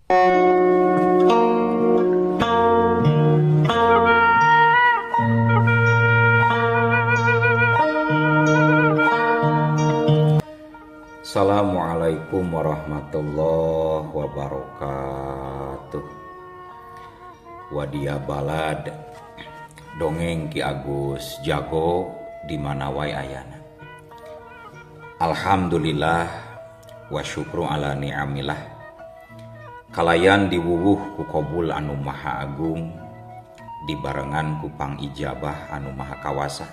Assalamualaikum warahmatullahi wabarakatuh. Wadia balad dongeng Ki Agus Jago di mana wae ayana. Alhamdulillah wa syukru ala ni'amillah. Kalayan diwuwuh ku kobul anu maha agung, dibarengan ku pangijabah anu maha kawasa.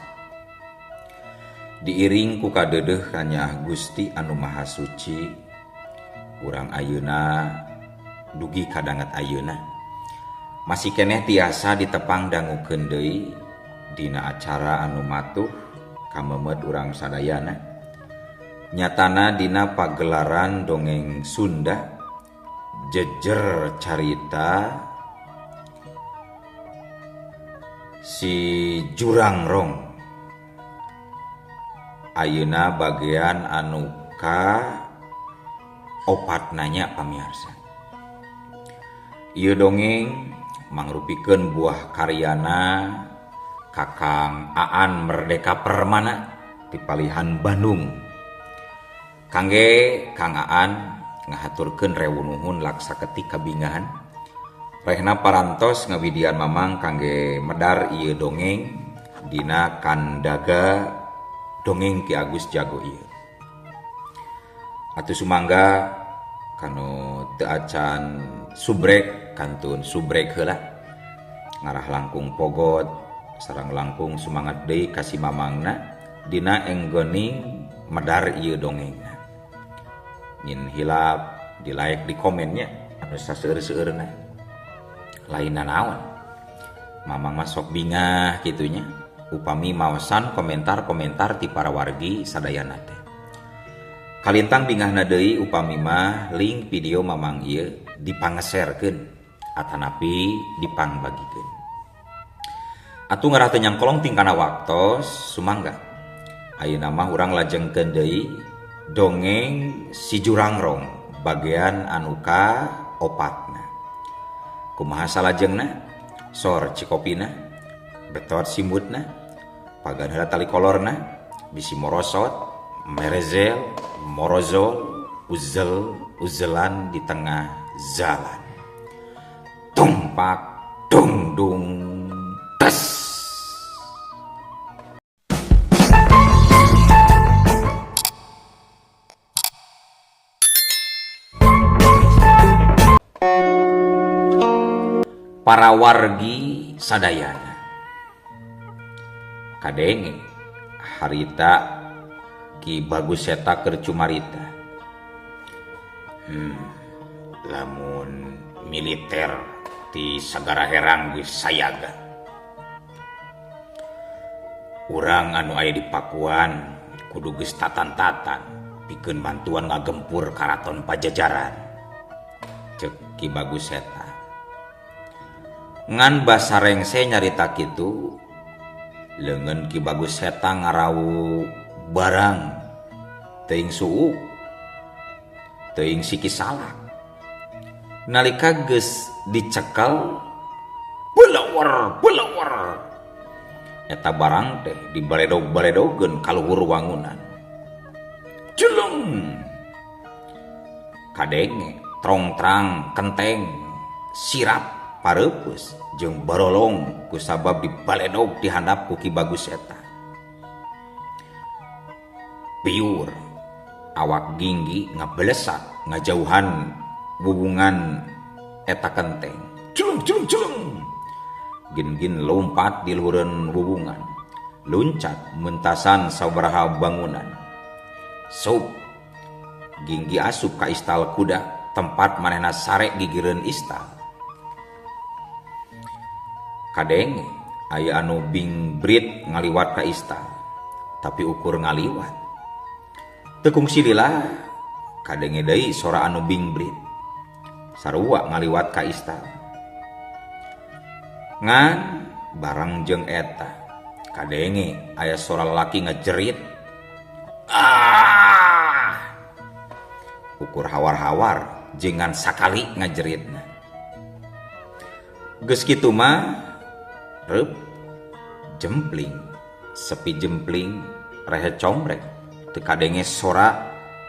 Diiring ku kadeudeuh kanyaah Gusti anu maha suci, urang ayeuna dugi kadanget ayeuna. Masih keneh tiasa ditepang dangukeun deui dina acara anu matuh kamemet urang sadayana. Nyatana dina pagelaran dongeng Sunda jejer carita si Jurangrong. Ayeuna bagian anu ka opat nanya pamiarsa. Ieu dongeng mangrupikeun buah karyana Kakang Aan Merdeka Permana ti Palihan Bandung. Kangge Kang Aan ngahaturkeun rewu nuhun laksa ketik kabingahan. Rehna parantos ngawidian mamang kangge medar ieu dongeng dina kandaga dongeng Ki Agus Jago ieu. Atuh sumangga kanu teu acan subrek kantun subrek heula. Ngarah langkung pogot sareng langkung sumangat deui ka si mamangna dina enggoning medar ieu dongengna. Nyin hilap di like di komennya anu saseueur-seueurna. Lain naon. Mamang mah sok bingah kitunya upami maosan komentar-komentar ti para wargi sadayana teh. Kalintang bingahna deui upami mah link video mamang ieu dipangeserkeun atanapi dipangbagikeun. Atuh ngarah teu nyangkolong tingkana waktos sumangga. Ayeuna mah urang lajengkeun deui dongeng si Jurangrong bagian anu ka opatna. Kumaha salajengna? Sor cikopina, betot simutna, pagan heula tali kolorna, bisi morosot, merezel, morozol, uzel, uzelan di tengah jalan. Tumpak, dung dung, tes. Para wargi sadayana. Kadenge harita Ki Bagus Seta keur cumarita. Lamun militer ti Sagara Herang geus sayaga. Urang anu aya di Pakuan kudu geus tatan-tatan pikeun bantuan ngagempur karaton Pajajaran. Ceuk Ki Bagus Seta. Ngan basa rengse nyarita kitu, leungeun Ki Bagus Seta ngarawu barang teuing suuk, teuing siki salak. Nalika geus dicekel, belawar belawar. Eta barang teh dibaledog-baledogeun ka luhur wangunan. Jeleng. Kadenge trongtrang kenteng sirap pareupeus jeung barolong kusabab dibaledog dihandap ku Ki Bagus Seta. Piur awak ginggi ngabelesak ngajauhan bubungan eta kenteng. Jeleng jeleng jeleng. Gin-gin lompat di luhureun bubungan. Luncat mentasan sabaraha bangunan. Sup ginggi asup ka istal kuda tempat manehna sare gigireun istal. Kadenge aya anu bingbrit ngaliwat ka istal, tapi ukur ngaliwat. Teu kungsi lila kadenge deui sora anu bingbrit. Sarua ngaliwat ka istal. Ngan barang jeung eta kadenge aya sora lalaki ngajerit. Ah! Ukur hawar-hawar jeung ngan sakali ngajeritna. Geus kitu mah reup jempling, sepi jempling rehe combrek teu kadenge sora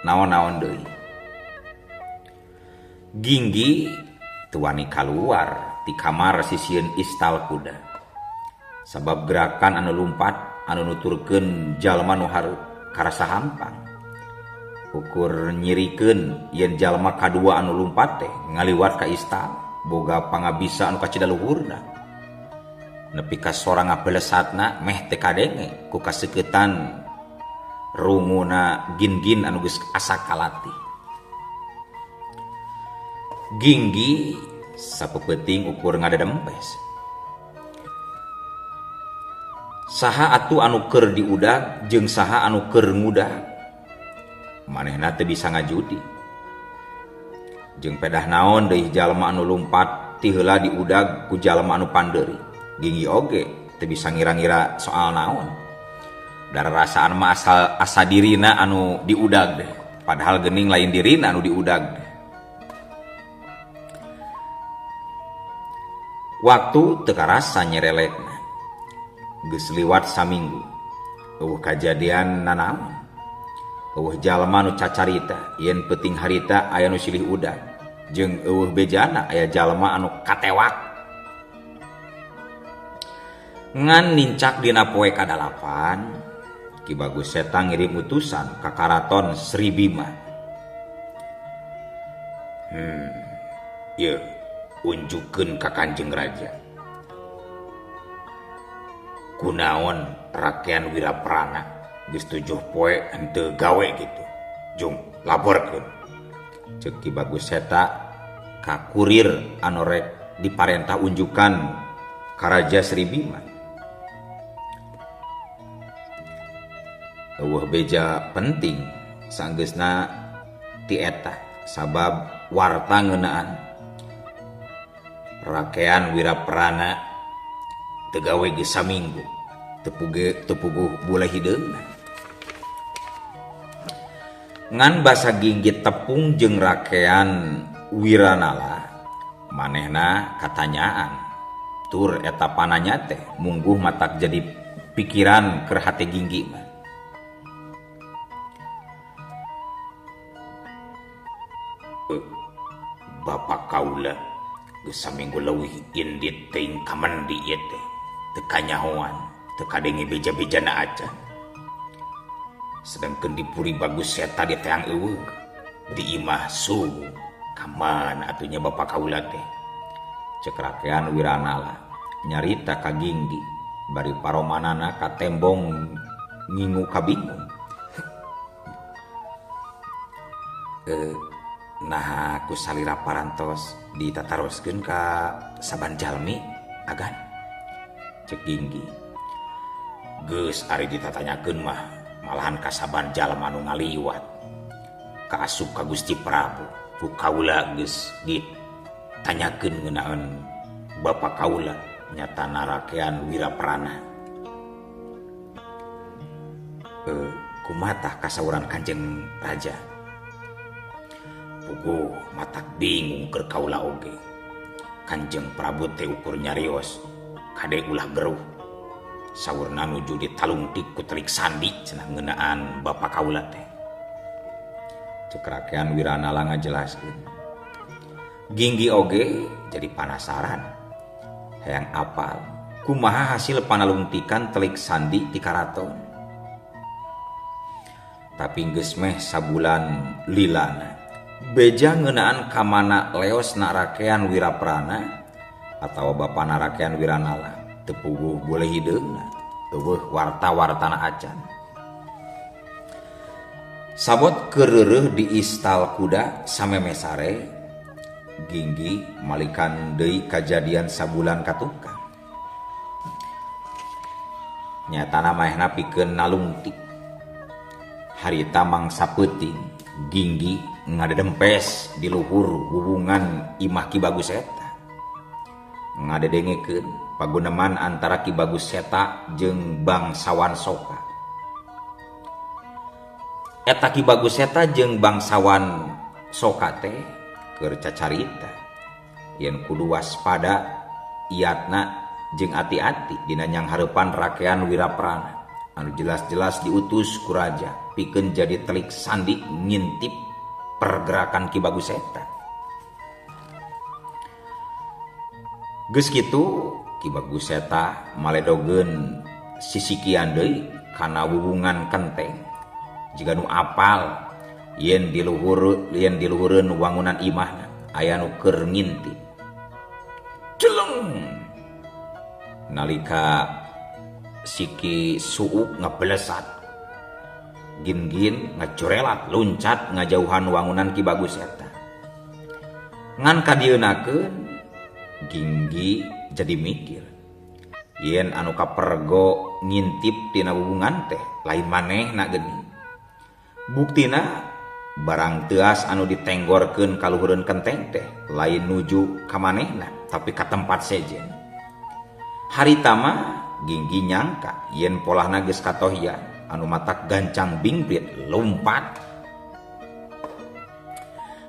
naon-naon deui. Ginggi teu wani kaluar ti kamar sisieun istal kuda. Sabab gerakan anu lumpat anu nuturkeun jalma nu hareup karasa hampang. Ukur nyirikeun yen jalma kadua anu lumpat teh ngaliwat ka istal boga pangabisa anu kacida luhurna. Nepi ka sora ngabelesatna meh teu kadenge ku kaseuketan runguna gin-gin anu geus asa kalatih. Ginggi sapeupeting ukur ngadadempes. Saha atuh anu keur diudag jeung saha anu keur ngudag. Manehna teu bisa ngajudi. Jeung pedah naon deui jalma anu lumpat ti heula diudag ku jalma anu pandeuri. Ginggi oge teu bisa ngira-ngira soal naon. Dararasaan mah asal asa dirina anu diudag deh. Padahal geuning lain dirina anu diudag deh. Waktu teu karasa nyerelekna. Geus liwat saminggu. Eueuh kajadian nanaon. Eueuh jalma nu cacarita yen peuting harita aya nu silih udag. Jeung eueuh bejana aya jalma anu katewak. Ngan nincak dina poe kadalapan, Ki Bagus Seta ngirim utusan ka Karaton Sri Bima. Yeuh unjukkeun ka Kanjeng Raja. Kunaon rakean Wiraprana geus 7 poe henteu gawe kitu. Jung laporkeun. Ceuk Ki Bagus Seta ka kurir anu rek diparentah unjukan ka Raja Sri Bima. Eueuh beja penting sanggeusna ti eta sabab warta ngeunaan rakean Wiraprana teu gawe geus saminggu teu puguh buleh hideungna. Ngan basa ginggit tepung jeung rakean Wiranala manehna katanyaan tur eta pananya teh mungguh matak jadi pikiran keur hate ginggi mah. Bapak kaula geus saminggu leuwih indit teuing ka mendi ieu teh teu kanyahoan teu kadenge beja-bejana acan. Sedangkeun di Puri Bagus Seta di teang eueuh di imah suhu ka mana atuh nya bapak kaula teh. Ceuk rakean Wiranala nyarita ka Ginggi bari paromanana katembong ngingu kabingung. Naha ku salira parantos ditataroskeun ka saban jalmi agan. Ceuk Ginggi. Geus ari ditatanyakeun mah malahan ka saban jalma anu ngaliwat. Kaasup ka Gusti Prabu ku kaula geus ditanyakeun ngeunaan bapa kaula nyatana rakean Wiraprana. Kumaha tah kasauran Kanjeng Raja? Puguh matak bingung keur kaula oge. Kanjeng Prabu teh ukur nyarios kade ulah geruh. Saurna nuju ditalungtik ku telik sandi cenah ngeunaan bapa kaula teh. Ceuk rakean Wiranala ngajelaskeun. Ginggi oge jadi panasaran. Hayang apal kumaha hasil panalungtikan telik sandi ti karaton. Tapi geus meh sabulan lilana. Beja ngeunaan ka mana leosna rakean Wiraprana atawa bapana rakean Wiranala teu puguh boleh hideungna eueuh warta-wartana acan. Sabot kereureuh di istal kuda sameme sare Ginggi malikan deui kajadian sabulan katukang. Nyatana maehna pikeun nalungtik. Harita mangsa peuting Ginggi ngadedempes di luhur hubungan imah Ki Bagus Seta. Ngadedengekeun paguneman antara Ki Bagus Seta jeung bangsawan Soka. Eta Ki Bagus Seta jeung bangsawan Soka teh Keur cacarita yen kudu waspada iatna jeung ati-ati dina nyanghareupan rakean Wiraprana anu jelas-jelas diutus ku raja pikeun jadi telik sandi ngintip pergerakan Ki Bagus Seta. Geus kitu Ki Bagus Seta maledogeun sisikian deui kana wuwungan kenteng jiga nu apal yen diluhureun wangunan imahna aya nu keur ngintip. Celeng nalika siki suuk ngebelesat gin-gin ngacorelat luncat ngajauhan wangunan Ki Bagus Seta. Ngan kadieunakeun Ginggi jadi mikir yen anu kapergo ngintip tina wuwungan teh lain manehna geuning. Buktina barang teuas anu ditenggorkeun ka luhureun kenteng teh lain nuju ka manehna tapi ka tempat sejen. Harita mah Ginggi nyangka yen polahna geus katohyan anu matak gancang bingbrit lompat.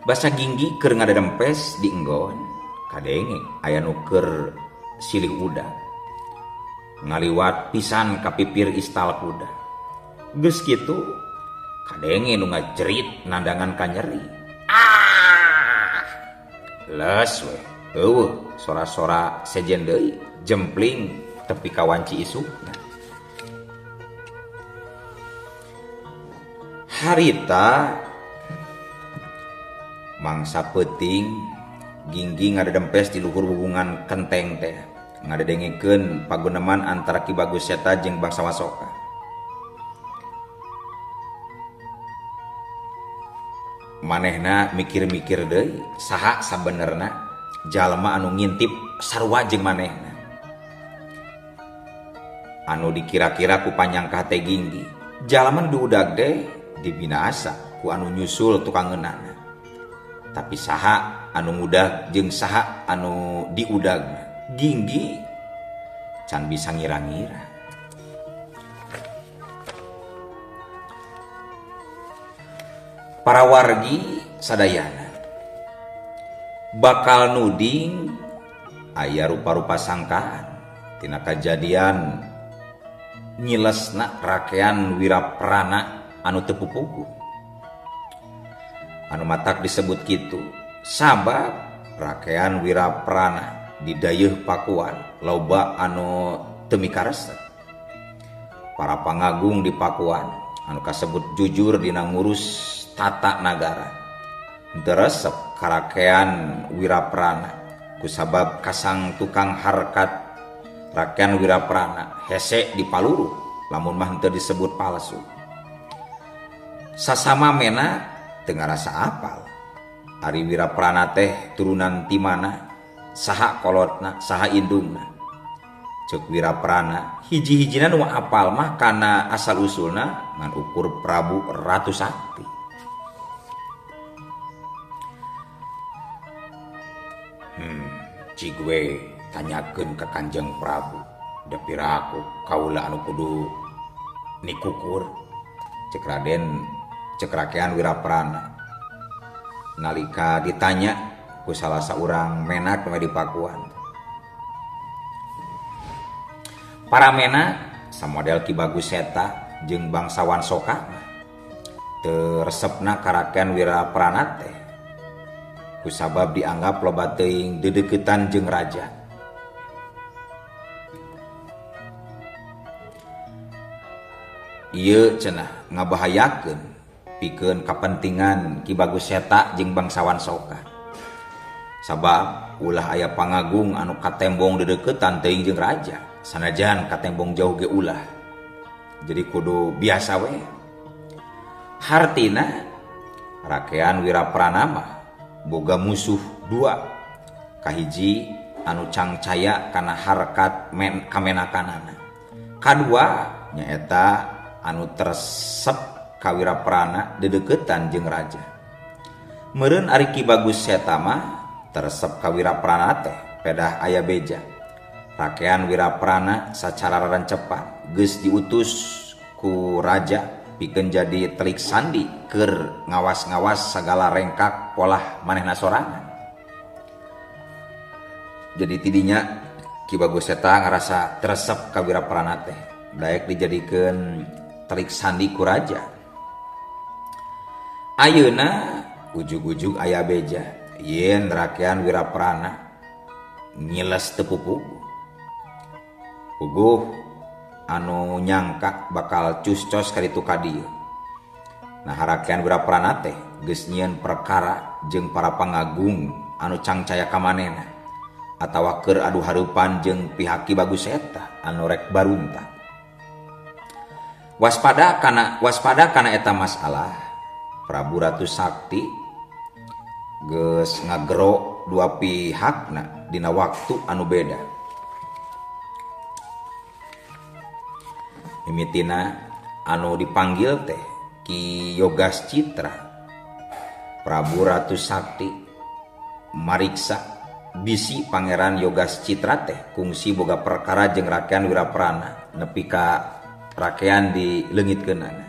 Basa Ginggi keur ngadadempes di enggon kadenge aya nu keur silih udag ngaliwat pisan ka pipir istal kuda. Geus kitu kadenge nu ngajerit nandangan ka nyeri. Ah! Les we eueuh sora-sora sejen deui jempling tepi ka wanci isukna. Harita mangsa peuting Ginggi ngadadempes di luhur wuwungan kenteng teh ngadedengekeun paguneman antara Ki Bagus Seta jeung bangsawan Soka. Manehna mikir-mikir deui saha sabenerna jalma anu ngintip sarua jeung manehna. Anu dikira-kira ku panyangkah teh Ginggi jalma nu diudag teh dibinaasa ku anu nyusul tukangeunana. Tapi saha anu ngudag jeung saha anu diudag Ginggi can bisa ngira-ngira. Para wargi sadayana bakal nuding aya rupa-rupa sangkaan tina kajadian nyilesna rakean Wiraprana anu teu pupugu. Anu matak disebut kitu sabab rakean Wiraprana di dayeuh Pakuan loba anu teu mikaresep. Para pangagung di Pakuan anu kasebut jujur dina ngurus tata nagara teu resep karakean Wiraprana kusabab kasang tukang harkat rakean Wiraprana hese dipaluru lamun mah henteu disebut palsu. Sasama mena teu ngarasa apal ari Wiraprana teh turunan ti mana, saha kolotna, saha indungna. Ceuk Wiraprana hiji-hijina nu apal mah kana asal usulna ngan ukur Prabu Ratu Sakti. Cig we tanyakeun ka Kanjeng Prabu da piraku kaula anu kudu nikukur. Ceuk Raden, ceuk rakean Wiraprana nalika ditanya ku salah saurang menak nu di Pakuan. Para menak samodel Ki Bagus Seta jeung bangsawan Soka teu resepna karakean Wiraprana teh kusabab dianggap loba teuing dedeukeutan jeung raja. Ieu cenah ngabahayakeun pikeun kapentingan Ki Bagus Seta jeung bangsawan Soka. Sabab ulah aya pangagung anu katembong dedeukeutan teuing jeung raja, sanajan katembong jauh ge ulah. Jadi kudu biasa we. Hartina rakean Wiraprana mah boga musuh dua, kahiji anu cangcaya kana harkat kamenakanana, kadua nyaeta anu teresep ka Wiraprana dedeukeutan jeung raja. Meureun ari Ki Bagus Seta mah teresep ka Wiraprana teh pedah aya beja. Rakean Wiraprana sacara rarancepan geus diutus ku raja pikeun jadi telik sandi keur ngawas-ngawas sagala rengkak polah manehna sorangan. Jadi tidinya Ki Bagus Seta ngarasa teresep ka Wiraprana teh daek dijadikeun telik sandi ku raja. Ayeuna ujug-ujug aya beja yen rakean Wiraprana ngiles teu pupuguh. Puguh anu nyangka bakal cus-cos ka ditu ka dieu. Nah rakean Wiraprana teh geus nyieun perkara jeung para pangagung anu cangcaya ka manehna atawa keur adu hareupan jeung pihak Ki Bagus Seta anu rek baruntak. Waspada kana eta masalah, Prabu Ratu Sakti geus ngagero dua pihakna dina waktu anu beda. Mimitina anu dipanggil teh Ki Yogas Citra. Prabu Ratu Sakti mariksa bisi Pangeran Yogas Citra teh kungsi boga perkara jeung rakean Wiraprana nepi ka rakean dileungitkeunana.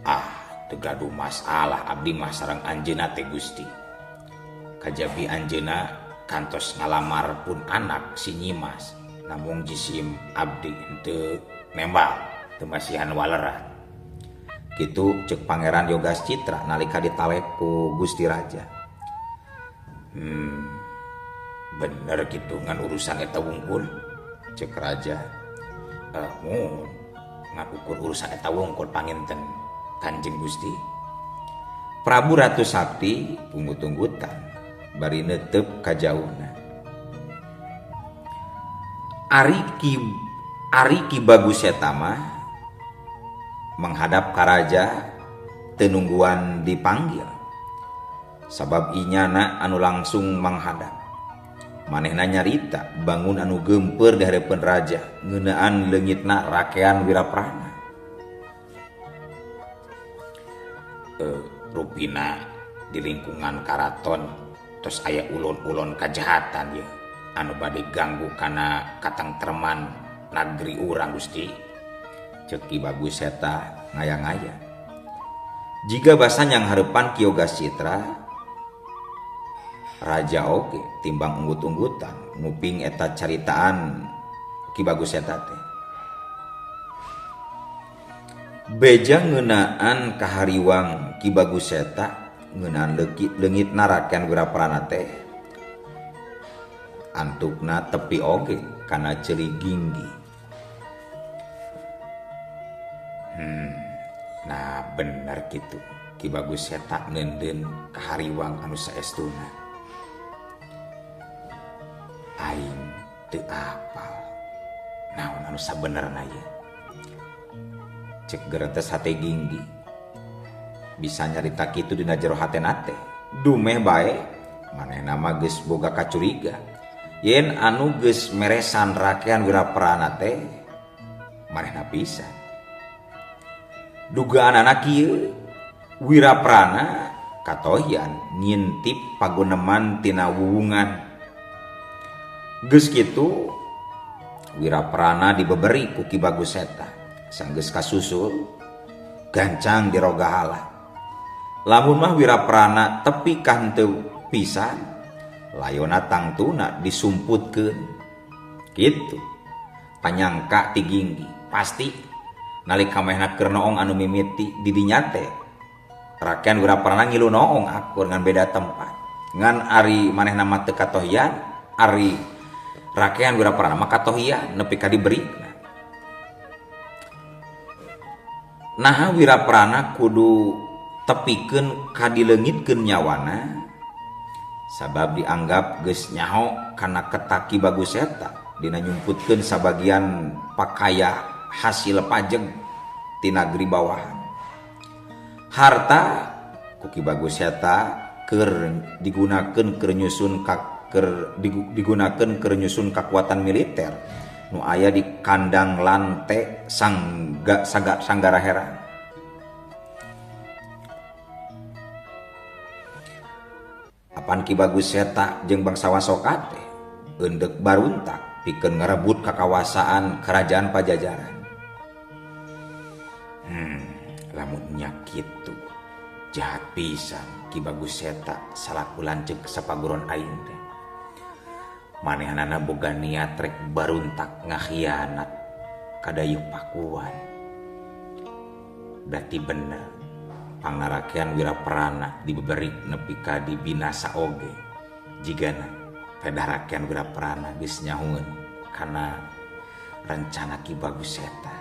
Ah, teu gaduh masalah abdi mah sareng anjeunna teh Gusti. Kajabi anjeunna kantos ngalamar pun anak si Nyimas, namung jisim abdi henteu nembal, teu masihan waleran. Kitu ceuk Pangeran Yogas Citra nalika ditalek ku Gusti Raja. Bener kitu ngan urusan eta wungkul ceuk raja. Mun ngan ukur urusan eta wungkul panginten Kanjeng Gusti. Prabu Ratu Sakti punggut-punggutan bari neuteup ka jauhna. Ari Ki Bagus Seta mah menghadap ka raja teu nungguan dipanggil. Sabab inyana anu langsung menghadap. Manehna nyarita bangun anu geumpeur di hareupeun raja ngeunaan leungitna rakean Wiraprana. Rupina di lingkungan karaton tos aya ulun-ulun kajahatan ye anu bade ganggu kana katengtreman nagri urang Gusti. Ceuk Ki Bagus Seta ngaya-ngaya. Jiga basa nyang hareupan Ki Yogas Citra, raja oge timbang unggut-unggutan nguping eta caritaan Ki Bagus Seta teh. Beja ngeunaan kahariwang Ki Bagus Seta ngeunaan leungitna rakean Wiraprana teh antukna tepi oge kana ceuli ginggi. Nah bener kitu Ki Bagus Seta neundeun kahariwang anu saestuna. Aing teu apal naon anu sabenerna ieu. Cek gerentes hate ginggi. Bisa nyarita kitu dina jero hatena teh. Dumeh bae manehna mah geus boga kacuriga yen anu geus meresan rakean Wiraprana teh manehna pisan. Dugaanana kieu, Wiraprana katohian ngintip paguneman tina wuwungan. Geus kitu Wiraprana dibeberi ku Ki Bagus Seta. Sanggeus kasusul gancang dirogahala. Lamun mah Wiraprana tepi ka henteu pisan, layona tangtuna disumputkeun. Kitu panyangka ti ginggi pasti nalika manehna keur noong anu mimiti di dinya teh rakean Wiraprana ngilu noong akur ngan beda tempat. Ngan ari manehna mah teu katohian, ari rakean Wiraprana mah katohian nepi ka diberina. Naha Wiraprana kudu tepikeun ka dileungitkeun nyawana sabab dianggap geus nyaho kana ketak Ki Bagus Seta dina nyumputkeun sabagian pakaya hasil pajeg ti nagri bawahan. Harta ku Ki Bagus Seta keur digunakeun keur nyusun digunakeun keur nyusun kakuatan militer nu aya di kandang lante sanggara herang. Apan Ki Bagus Seta jeung bangsawan Soka teh eundek baruntak pikeun ngarebut kakawasaan kerajaan Pajajaran. Lamun nya kitu jahat pisan Ki Bagus Seta salaku lanceuk sapaguron aing teh. Manehanana boga niat rek baruntak ngakhianat ka Dayeuh Pakuan. Berarti bener pangarakean Wiraprana dibeberik nepi ka dibinasa oge. Jigana pedah rakean Wiraprana geus nyahueun kana rencana Ki Bagus Seta.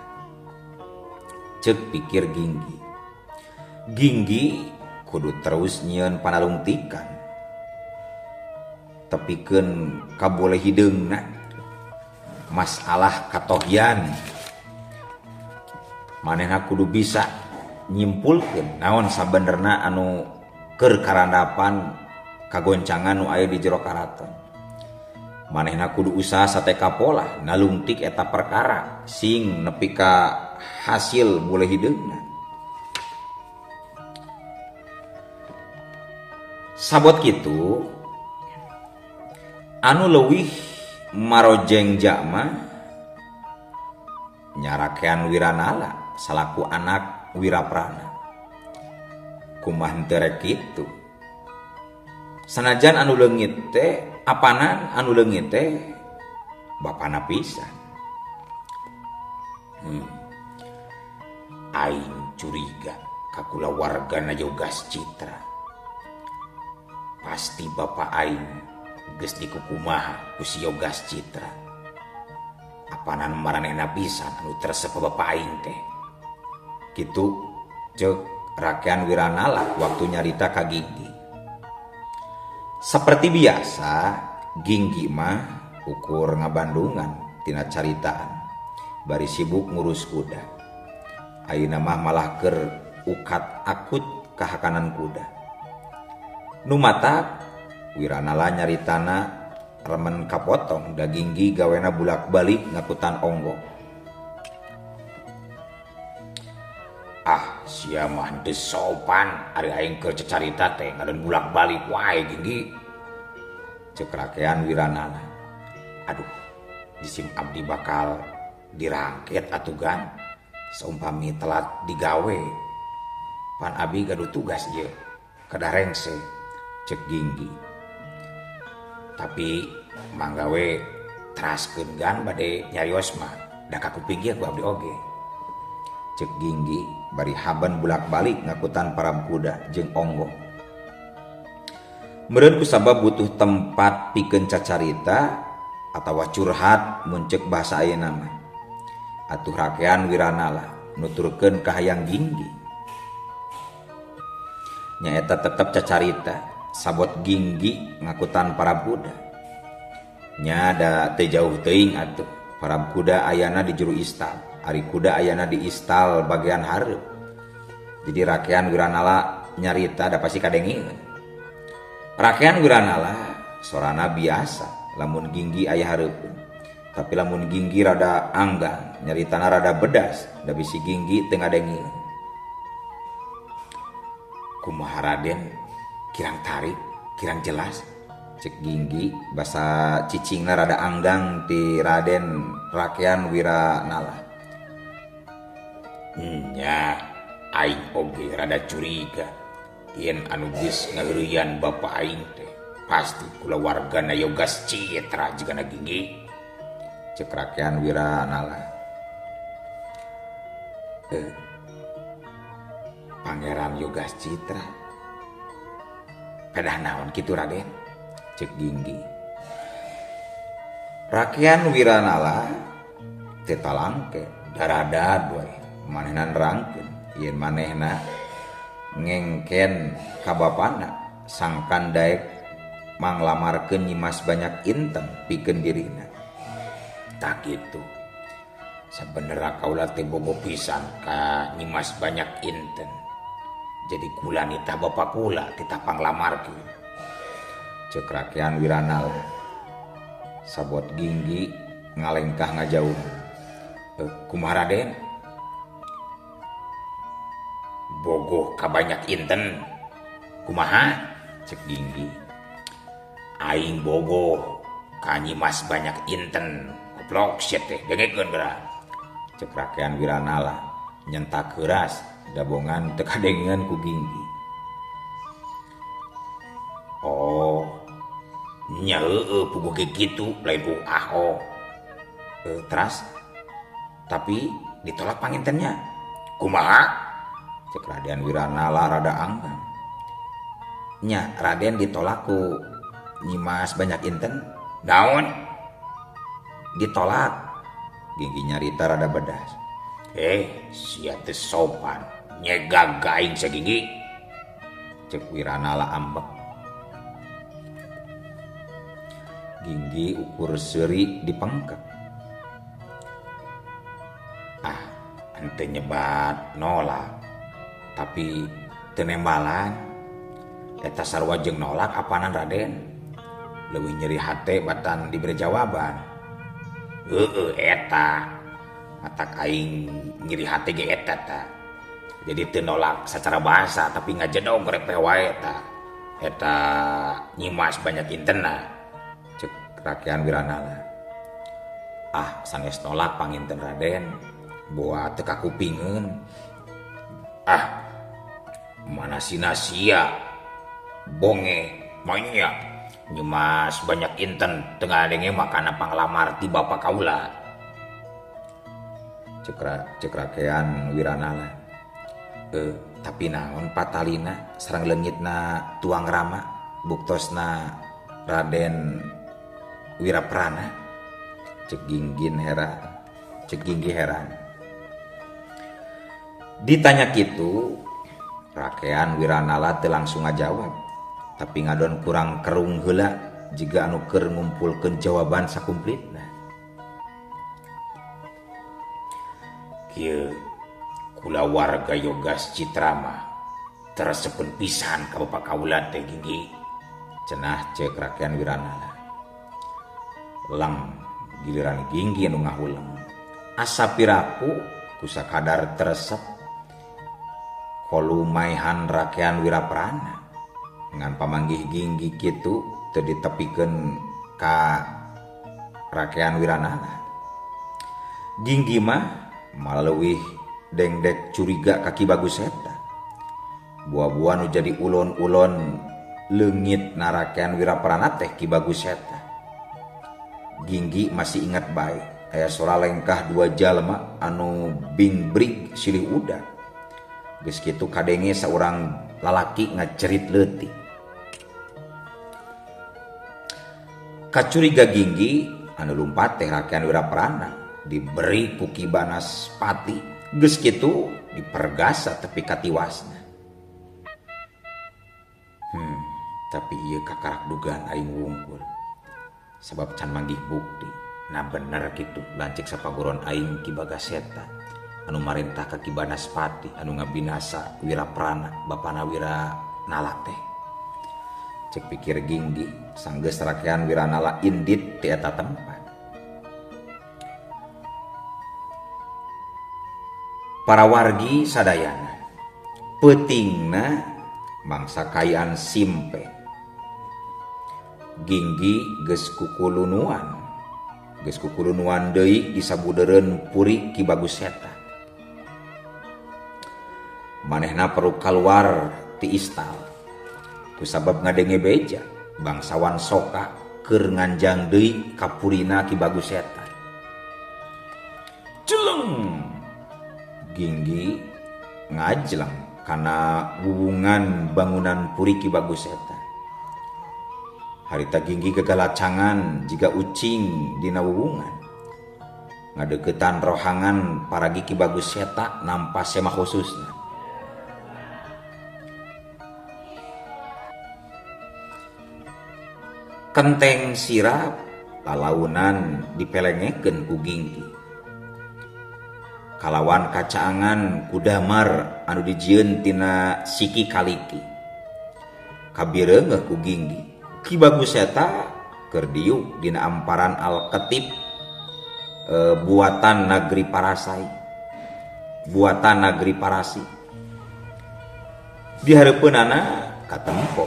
Ceuk pikir Ginggi. Ginggi kudu terus nyieun panalungtikan. Tepikeun kaboleh hideungna masalah katohyan. Manehna kudu bisa nyimpulkeun naon sabenerna anu keur karandapan kagoncangan nu aya di jero karaton. Manehna kudu usaha sateka pola nalungtik eta perkara sing nepi ka hasil boleh hideungna. Sabot kitu anu leuwih marojeng jama nyarakean Wiranala salaku anak Wiraprana. Kumaha henteu rek kitu? Sanajan anu leungit teh apanan anu leungit teh bapana pisan. Aing curiga ka kulawargana Yogas Citra. Pasti bapa aing geus dikukumaha ku si Yogas Citra. Apanan maranehna pisan anu tresep ka bapa aing teh. Kitu ceuk rakean Wiranala waktu nyarita ka Ginggi. Seperti biasa Ginggi mah ukur ngabandungan tina caritaan bari sibuk ngurus kuda. Ayeuna mah malah keur ukat akut kahakanan kuda. Nu matak Wiranala nyaritana remen kapotong da Ginggi gawena bulak-balik ngakutan onggo. Ah, sia mah henteu sopan ari aing keur cacarita teh ngadeun bulak-balik wae Ginggi. Ceuk rakean Wiranala. Aduh, jisim abdi bakal dirangket atuh gan. Saumpami telat digawe. Pan abi gaduh tugas ieu kedah rengse. Ceuk Ginggi. Tapi manggawe teraskeun gan bade nyarios mah da kakuping ieu ku abdi oge. Ceuk Ginggi bari haben bulak-balik ngakutan parab kuda jeung onggo. Meureun kusabab butuh tempat pikeun cacarita atawa curhat mun ceuk bahasa ayeuna mah. Atuh rakean Wiranala nuturkeun kahayang Ginggi. Nyaeta tetep cacarita sabot Ginggi ngakutan parab kuda. Nya da teu jauh teuing atuh parab kuda ayana di jero istal. Ari kuda ayana di istal bagian hareup. Jadi rakean Wiranala nyarita da pasti kadengeun. Rakean Wiranala sorana biasa lamun Ginggi aya hareupeun. Tapi lamun Ginggi rada anggang nyaritana rada bedas da bisi Ginggi teu ngadengeun. Kumaha Raden kirang tarik kirang jelas cek Ginggi basa cicingna rada anggang ti Raden rakean Wiranala. Nya aing oge rada curiga yen anu geus ngaheureuyan bapa aing teh pasti kulawargana Yogas Citra jigana Ginggi. Cek rakean Wiranala. Pangeran Yogas Citra pedah naon kitu Raden? Cek Ginggi. Rakean Wiranala teh talangke daradad wae manehna nerangkeun yen manehna ngengken ka bapana sangkan daek manglamarkeun Nyimas Banyak Inten pikeun dirina. Tah kitu. Sabenerna kaula teh bogo pisan ka Nyimas Banyak Inten. Jadi kula nitah bapa kula titah panglamarkeun. Ceuk rakean Wiranala. Sabot Ginggi ngalengkah ngajauh. Kumaha Raden? Bogoh ka Banyak Inten. Kumaha? Cek Ginggi. Aing bogoh ka Nyimas Banyak Inten. Goblok sia teh dengekeun geura. Cek rakean Wiranala Nyentak heuras dabongan teu kadengean ku Ginggi. Oh, nya heueuh puguh ge kitu lain puguh aho. Teras tapi ditolak pangintennya. Kumaha? Cek Raden Wiranala rada anggang. Nya Raden ditolak ku Nyimas Banyak Inten. Naon? Ditolak. Ginggi nyarita rada bedas. Sia teu sopan. Nyegag ka aing sia Ginggi. Cek Wiranala ambek. Ginggi ukur seuri dipengkek. Ah, henteu nyebat nolak. Tapi teu nembalan. Eta sarua jeung nolak apanan Raden? Leuwih nyeri hate batan dibere jawaban. Heueuh eta. Matak aing nyeri hate ge eta ta. Jadi teu nolak sacara bahasa tapi ngajedog repeh wae ta. Eta Nyimas Banyak Intena. Cek Rakean Wiranala. Ah, sanes nolak panginten Raden. Boa teu kakupingeun. Ah, mana sina sia bonge manya Nyimas Banyak Inten teu ngadenge makana panglamar ti bapa kaula. Cek Rakean Wiranala. Tapi naon patalina sareng leungitna tuang rama buktosna Raden Wiraprana. Cek Ginggin heran. Cek Ginggi heran. Ditanya kitu Rakean Wiranala teu langsung ngajawab, tapi ngadon kurang kerung heula jiga anu keur ngumpulkeun jawaban sakumplitna. Kieu kulawarga Yogas Citrama teresepeun pisan ka bapa kaula teh Ginggi. Cenah ceuk Rakean Wiranala. Leng giliran Ginggi anu ngahuleng. Asa piraku ku sakadar teresep kolumaehan Rakean Wiraprana. Ngan pamanggih Ginggi kitu teu ditepikeun ka Rakean Wiranala. Ginggi mah malah leuwih dengdek curiga ka Ki Bagus eta. Buah-buah nu jadi ulon-ulon leungit na Rakean Wiraprana teh Ki Bagus eta. Ginggi masih ingat bae aya sora lengkah dua jalma anu bingbrig silih udag. Geus kitu kadenge saurang lalaki ngacerit leutik. Kacuriga Ginggi anu lumpat teh Rakean Wiraprana diberi ku Ki Banaspati. Geus kitu dipergasa tepi ka tiwasna. Tapi ieu kakarak dugaan aing wungkul. Sabab can manggih bukti. Nah bener kitu lanceuk sapagoron aing Ki Bagaseta anu marentah ka Ki Banaspati anu ngabinasa Wiraprana bapana Wiranala teh. Cek pikir Ginggi sanggeus Rakean Wiranala indit ti eta tempat. Para wargi sadayana peutingna mangsa kayaan simpe. Ginggi geus kukulunuan. Geus kukulunuan deui disabudeureun puri Ki Bagus Seta. Manehna perlu kaluar ti istal. Kusabab ngadenge beja bangsawan Soka keur nganjang deui ka purina Ki Bagus Seta. Jeleng! Ginggi ngajleng kana wuwungan bangunan puri Ki Bagus Seta. Harita Ginggi gegalacangan jiga ucing dina wuwungan. Ngadeukeutan rohangan paragi Ki Bagus Seta nampa sema khususna. Kenteng sirap lalaunan dipelengekeun ku Ginggi. Kalawan kacaangan kudamar anu dijieun tina siki kaliki. Kabireungeuh ku Ginggi. Ki Bagus Seta keur diuk dina amparan alketip buatan Nagri Parasai. Buatan Nagri Parasi. Di hareupeunana katempo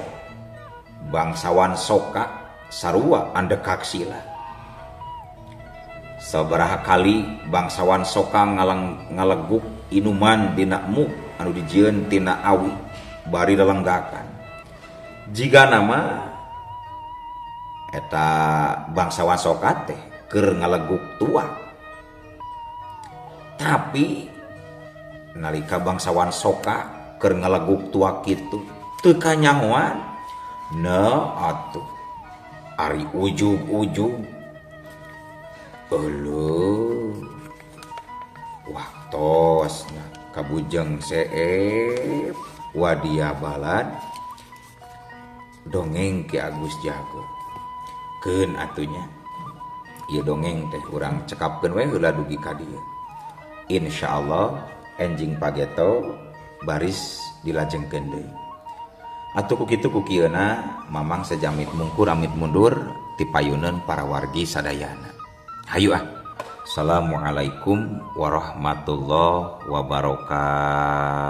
bangsawan Soka sarua andekak sila. Sabaraha kali bangsawan Soka ngaleguk inuman dina mug anu dijieun tina awi bari lelenggakan. Jigana mah eta bangsawan Soka teh keur ngaleguk tuak. Tapi nalika bangsawan Soka keur ngaleguk tuak kitu teu kanyahoan na atuh ari ujug-ujug euleuh waktosna kabujeng seep wadia balad dongeng Ki Agus Jago keun atunya ieu dongeng teh urang cekapkeun we heula dugi ka dieu. Insyaallah enjing pageto baris dilajengkeun deui. Atuh ku kitu ku kieuna Mamang sejamit mungkur amit mundur ti payuneun para wargi sadayana. Hayu ah. Assalamualaikum warahmatullahi wabarakatuh.